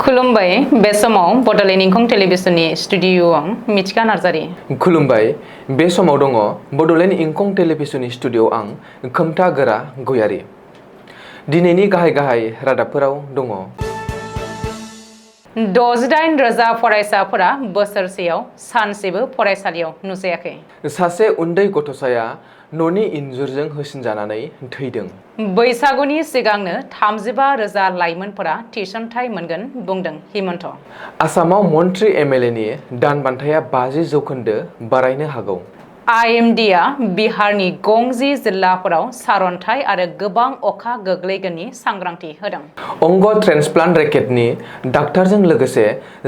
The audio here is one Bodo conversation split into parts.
खुलुमबाय बे समाव बडोलेण्ड इंखं टेलिभिजननि स्टुडिय'आव मिथिका नार्जारि। खुलुमबाय बे समाव दङ बडोलेण्ड इंखं टेलिभिजननि स्टुडिय'आव आं खोमथा गोरा गयारि। दिनैनि गाहाय रादाबफोराव दङ। 68,000 फरायसाफोरा बोसोरसेयाव सानसेबो फरायसालियाव नुजायाखै। सासे उन्दै गथ'साया न'नि इन्जुरजों होसिनजानानै थैदों। बैसागुनि सिगांनो 35,000 लाइमोनफोरा थिसनथाइ मोनगोन बुंदों हिमन्त। आसामाव मन्त्रि एमएलएनि दान बान्थाया 50% बारायनो हागौ। IMDआ बिहारनि गंजि जिल्लाफोराव सारन्थाइ आरो गोबां अखा गोग्लैगोननि सांग्रांथि होदों। अंग ट्रेन्सप्लान्ट रेकेटनि डाक्टारजों लोगोसे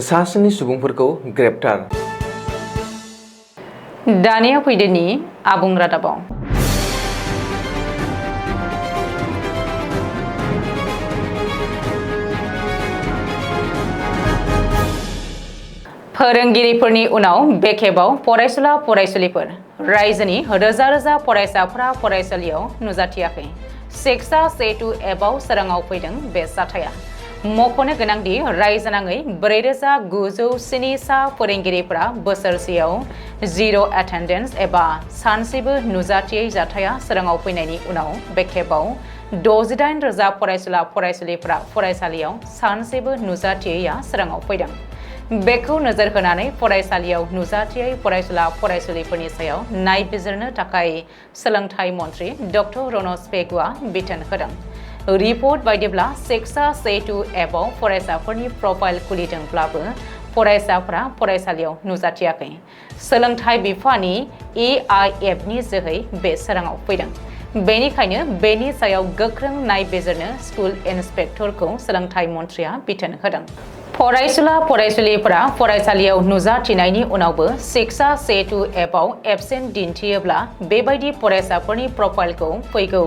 7 सुबुंफोरखौ ग्रेप्टार। दानिया फैदोनि आबुं रादाबाव। फोरोंगिरिफोरनि उनाव बेखेबाव फरायसुला फरायसुलिफोर। रायजोनि रोजा रोजा फरायसाफोरा फरायसालियाव नुजाथियाखै। सेक्सा सेटु एपआव सोराङाव फैदों बे जाथाया। मख'नो गोनांदि रायजोनाङै 4,907 फोरोंगिरिफोरा बोसोरसेयाव जिर' एटेन्डेन्स एबा सानसेबो नुजाथियै जाथाया सोराङाव फैनायनि उनाव बेखेबाव 68,000 फरायसुला फरायसुलिफोरा फरायसालियाव सानसेबो नुजाथियैया सोराङाव फैदों। बेखौ नोजोर होनानै फरायसालियाव नुजाथियै फरायसुला फरायसुलिफोरनि सायाव नायबिजिरनो थाखाय सोलोंथाइ मन्त्रि डक्टर रनज पेगुआ बिथोन होदों। रिपर्ट बायदिब्ला सेक्सा सेटु एपआव फरायसाफोरनि प्रफाइल खुलिदोंब्लाबो फरायसाफोरा फरायसालियाव नुजाथियाखै। सोलोंथाइ बिफाननि EIFनि जोहै बे सोराङाव फैदों। बेनिखायनो बेनि सायाव गोख्रों नायबिजिरनो स्कुल इन्सपेक्टरखौ सोलोंथाइ मन्थ्रिया बिथोन होदों। फरायसुला फरायसुलिफोरा फरायसालियाव नुजाथिनायनि उनावबो सेक्सा सेटु एपआव एबसेन्ट दिन्थियोब्ला बेबायदि फरायसाफोरनि प्रफाइलखौ फैगौ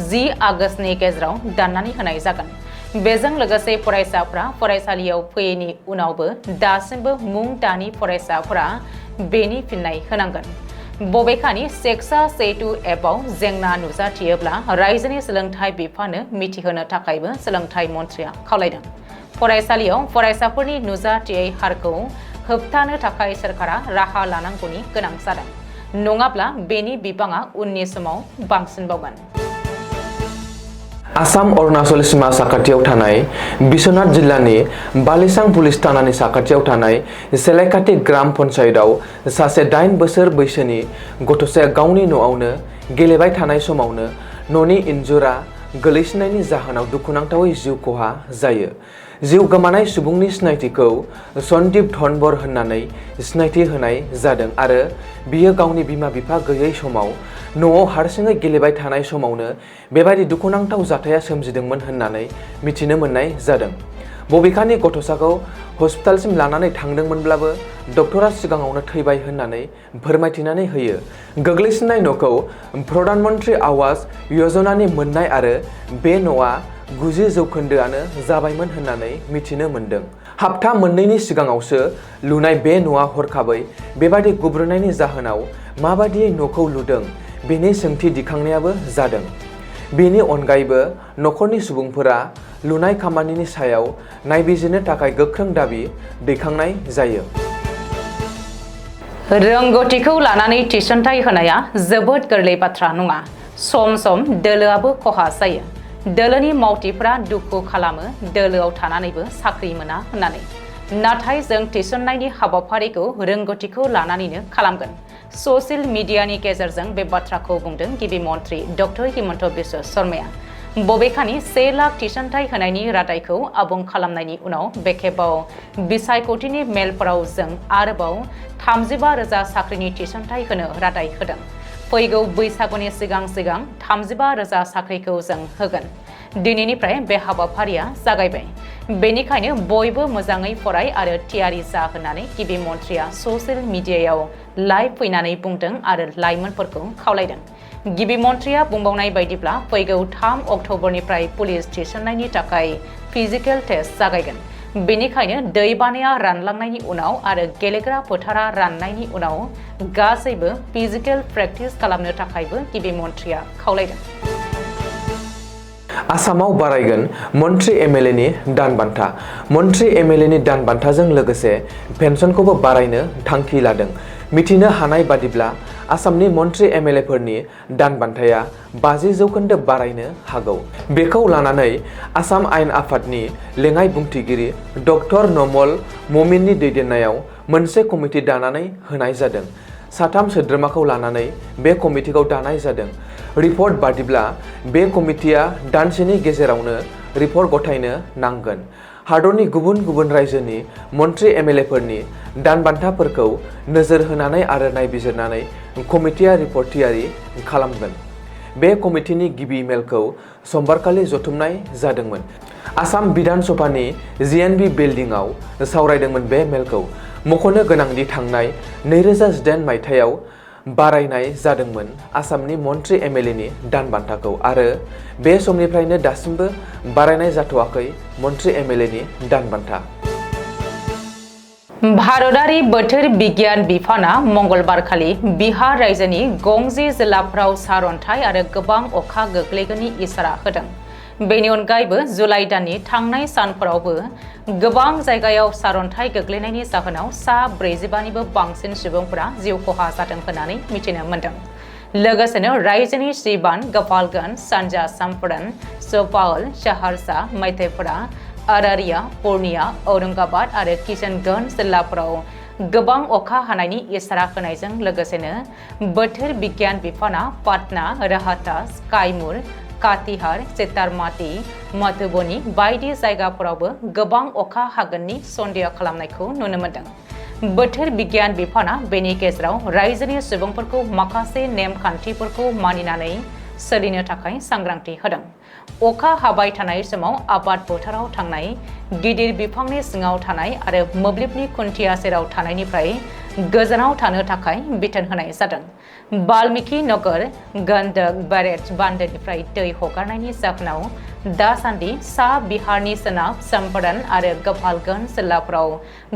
10 आगस्तनि गेजेराव दाननानै होनाय जागोन। बेजों लोगोसे फरायसाफोरा फरायसालियाव फैयैनि उनावबो दासिमबो मुं दानि फरायसाफोरा बेनि फिननाय होनांगोन। बबेखानि सेक्सा सेटु एपआव जेंना नुजाथियोब्ला रायजोनि सोलोंथाइ बिफाननो मिथिहोनो थाखायबो सोलोंथाइ मन्थ्रिया खावलायदों। फरायसालियाव फरायसाफोरनि नुजाथियै हारखौ होबथानो थाखाय सोरखारा राहा लानांगौनि गोनां जादों। नङाब्ला बेनि बिबाङा उननि समाव बांसिनबावगोन। आसाम अरुणाचल सीमा साखाथियाव थानाय बिश्वनाथ जिल्लानि बालिसां पुलिस थानानि साखाथियाव थानाय सेलायखाथि ग्राम पन्चायतआव सासे 8 बोसोर बैसोनि गथ'साया गावनि न'आवनो गेलेबाय थानाय समावनो न'नि इन्जुरा गोलैसिननायनि जाहोनाव दुखुनांथावै जिउ खहा जायो। जिउ गोमानाय सुबुंनि सिनायथिखौ सन्दीप धनबर होननानै सिनायथि होनाय जादों आरो बियो गावनि बिमा-बिफा गैयै समाव न'आव हारसिङै गेलेबाय थानाय समावनो बेबायदि दुखुनांथाव जाथाया सोमजिदोंमोन होननानै मिथिनो मोननाय जादों। बबेखानि गथ'साखौ हस्पिटालसिम लानानै थांदोंमोनब्लाबो डक्टरा सिगाङावनो थैबाय होननानै फोरमायथिनानै होयो। गोग्लैसिननाय न'खौ प्रधान मन्त्रि आवास यजनानि मोननाय आरो बे न'आ 90% जाबायमोन होननानै मिथिनो मोनदों। हाप्ता मोननैनि सिगाङावसो लुनाय बे न'आ हरखाबै बेबादि गुब्रुनायनि जाहोनाव माबादियै न'खौ लुदों बेनि सोंथि दिखांनायाबो जादों। बेनि अनगायैबो न'खरनि सुबुंफोरा लुनाय खामानिनि सायाव नायबिजिरनो थाखाय गोख्रों दाबि दैखांनाय जायो। रोंगौथिखौ लानानै थिसनथाइ होनाया जोबोद गोरलै बाथ्रा नङा। सम सम दोलोआबो खहा जायो। दोलोनि मावथिफोरा दुखु खालामो दोलोआव थानानैबो साख्रि मोना होननानै। नाथाय जों थिसननायनि हाबाफारिखौ रोंगौथिखौ लानानैनो खालामगोन। ससियेल मिडियानि गेजेरजों बे बाथ्राखौ बुंदों गिबि मन्थ्रि डक्टर हिमन्त बिश्व शर्माया। बबेखानि 1 लाख थिसनथाइ होनायनि रादायखौ आबुं खालामनायनि उनाव बेखेबाव बिसायख'थिनि मेलफोराव जों आरोबाव 35,000 साख्रिनि थिसनथाइ होनो रादाय होदों। फैगौ बैसागुनि सिगां 35,000 साख्रिखौ जों होगोन। दिनैनिफ्राय बे हाबाफारिया जागायबाय। बेनिखायनो बयबो मोजाङै फराय आरो थियारि जा होननानै गिबि मन्थ्रिया ससियेल मिडियायाव लाइभ फैनानै बुंदों आरो लाइमोनफोरखौ खावलायदों। गिबि मन्थ्रिया बुंबावनाय बायदिब्ला फैगौ 3 अक्ट'बरनिफ्राय पुलिस थिसननायनि थाखाय फिजिकेल टेस्ट जागायगोन। बेनिखायनो दैबानाया रानलांनायनि उनाव आरो गेलेग्रा फोथारा राननायनि उनाव गासैबो फिजिकेल प्रेक्टिस खालामनो थाखायबो गिबि मन्थ्रिया खावलायदों। आसामाव बारायगोन मन्त्रि एमएलए नि दान बान्था मन्त्रि एमएलए नि दान बान्थाजों लोगोसे पेन्सनखौबो बारायनो थांखि लादों मिथिनो हानाय बादिब्ला आसामनि मन्त्रि एमएलएफोरनि दान बान्थाया 50% बारायनो हागौ बेखौ लानानै आसाम आयेन आफादनि लेङाइ बुंथिगिरि डक्टर नमल ममिननि दैदेननायाव मोनसे कमिटि दानानै होनाय जादों साथाम सोद्रोमाखौ लानानै बे कमिटिखौ दानाय जादों रिपर्ट बादिब्ला बे कमिटिया दानसेनि गेजेरावनो रिपर्ट गथायनो नांगोन हादरनि गुबुन गुबुन रायजोनि मन्त्रि एमएलएफोरनि दान बान्थाफोरखौ नोजोर होनानै आरो नायबिजिरनानै कमिटिया रिपर्ट थियारि खालामगोन बे कमिटिनि गिबि मेलखौ समबारखालि जथुमनाय जादोंमोन आसाम बिधान सभानि जिएनबि बिल्डिंआव सावरायदोंमोन बे मेलखौ मख'नो गोनांदि थांनाय 2018 मायथाइयाव बारायनाय जादोंमोन आसामनि मन्त्रि एमएलए नि दान बान्थाखौ आरो बे समनिफ्रायनो दासिमबो बारायनाय जाथ'वाखै मन्त्रि एमएलए नि दान बान्था भारतारि बोथोर बिगियान बिफाना मंगलबारखालि बिहार रायजोनि गंजि जिल्लाफोराव सारअन्थाइ आरो गोबां अखा गोग्लैगोननि इसारा होदों बेनि अनगायैबो जुलाइ दाननि थांनाय सानफोरावबो गोबां जायगायाव सारअन्थाइ गोग्लैनायनि जाहोनाव सा 45निबो बांसिन सुबुंफोरा जिउ खहा जादों होननानै मिथिनो मोन्दों लोगोसेनो रायजोनि सिबान गोपालगंज सानजा चम्पारण सुपौल सहरसा मेथेपुरा अररिया पूर्णिया औरंगाबाद आरो किशनगंज जिल्लाफोराव गोबां अखा हानायनि इसारा होनायजों लोगोसेनो बोथोर बिगियान बिफाना पाटना राहातास काइमुर कातिहार चित्तारमाटी मधुबनी बायदि जायगाफोरावबो गोबां अखा हागोननि सन्देह खालामनायखौ नुनो मोन्दों बोथोर बिगियान बिफाना बेनि गेजेराव रायजोनि सुबुंफोरखौ माखासे नेमखान्थिफोरखौ मानिनानै सोलिनो थाखाय सांग्रांथि होदों अखा हाबाय थानाय समाव आबाद फोथाराव थांनाय गिदिर बिफांनि सिङाव थानाय आरो मोब्लिबनि खुन्थिया सेराव थानायनिफ्राय गोजानाव थानो थाखाय बिथोन होनाय जादों बाल्मिकी नगर गंडक बैरेज बान्दोनिफ्राय दै हगारनायनि जाहोनाव दासान्दि सा बिहारनि सोनाब चम्पारण आरो गोपालगंज जिल्लाफोराव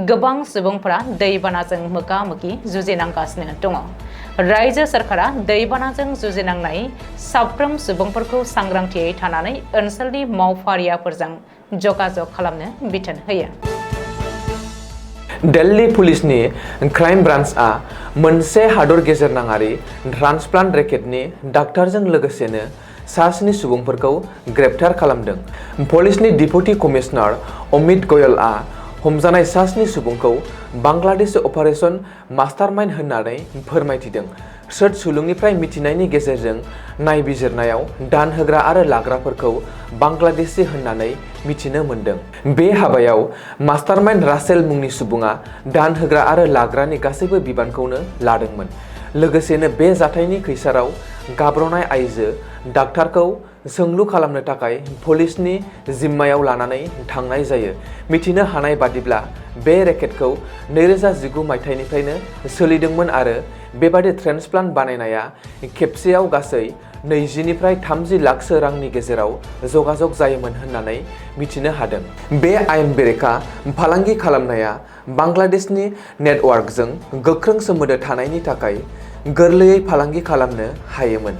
गोबां सुबुंफोरा दैबानाजों मोगा-मोगि जुजिनांगासिनो दङ रायजो सरकारा दैबानाजों जुजिनांनाय साफ्रोम सुबुंफोरखौ सांग्रांथियै थानानै ओनसोलनि मावफारियाफोरजों जगाजग खालामनो बिथोन होयो दिल्ली पुलिसनि क्राइम ब्रान्चआ मोनसे हादर गेजेरनाङारि ट्रान्सप्लान्ट रेकेटनि डाक्टारजों लोगोसेनो सा 7 सुबुंफोरखौ ग्रेप्तार खालामदों पुलिसनि डिप्युटी कमिशनार अमित गयलआ हमजानाय सा 7 सुबुंखौ बांलादेश अपारेशन मास्टारमाइन्ड होननानै फोरमायथिदों सोद सुलुंनिफ्राय मिथिनायनि गेजेरजों नायबिजिरनायाव दान होग्रा आरो लाग्राफोरखौ बांलादेशी होननानै मिथिनो मोन्दों बे हाबायाव मास्टारमाइन्ड रासेल मुंनि सुबुङा दान होग्रा आरो लाग्रानि गासैबो बिबानखौनो लादोंमोन लोगोसेनो बे जाथायनि खैसाराव गाब्रनाय आइजो डाक्टारखौ सोंलु खालामनो थाखाय पुलिसनि जिम्मायाव लानानै थांनाय जायो मिथिनो हानाय बादिब्ला बे रेकेटखौ 2019 मायथाइनिफ्रायनो सोलिदोंमोन आरो बेबादि ट्रान्सप्लान्ट बानायनाया खेबसेयाव गासै 20 निफ्राय 30 लाखसो रांनि गेजेराव जगाजग जायोमोन होननानै मिथिनो हादों बे आयेन बेरेखा फालांगि खालामनाया बांलादेशनि नेटवर्कजों गोख्रों सोमोन्दो थानायनि थाखाय गोरलैयै फालांगि खालामनो हायोमोन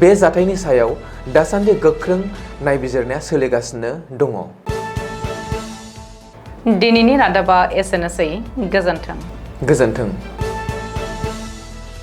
बे जाथायनि सायाव दासान्दि गोख्रों नायबिजिरनाया सोलिगासिनो दङ दिनैनि रादाबा एसेनोसै गोजोन्थों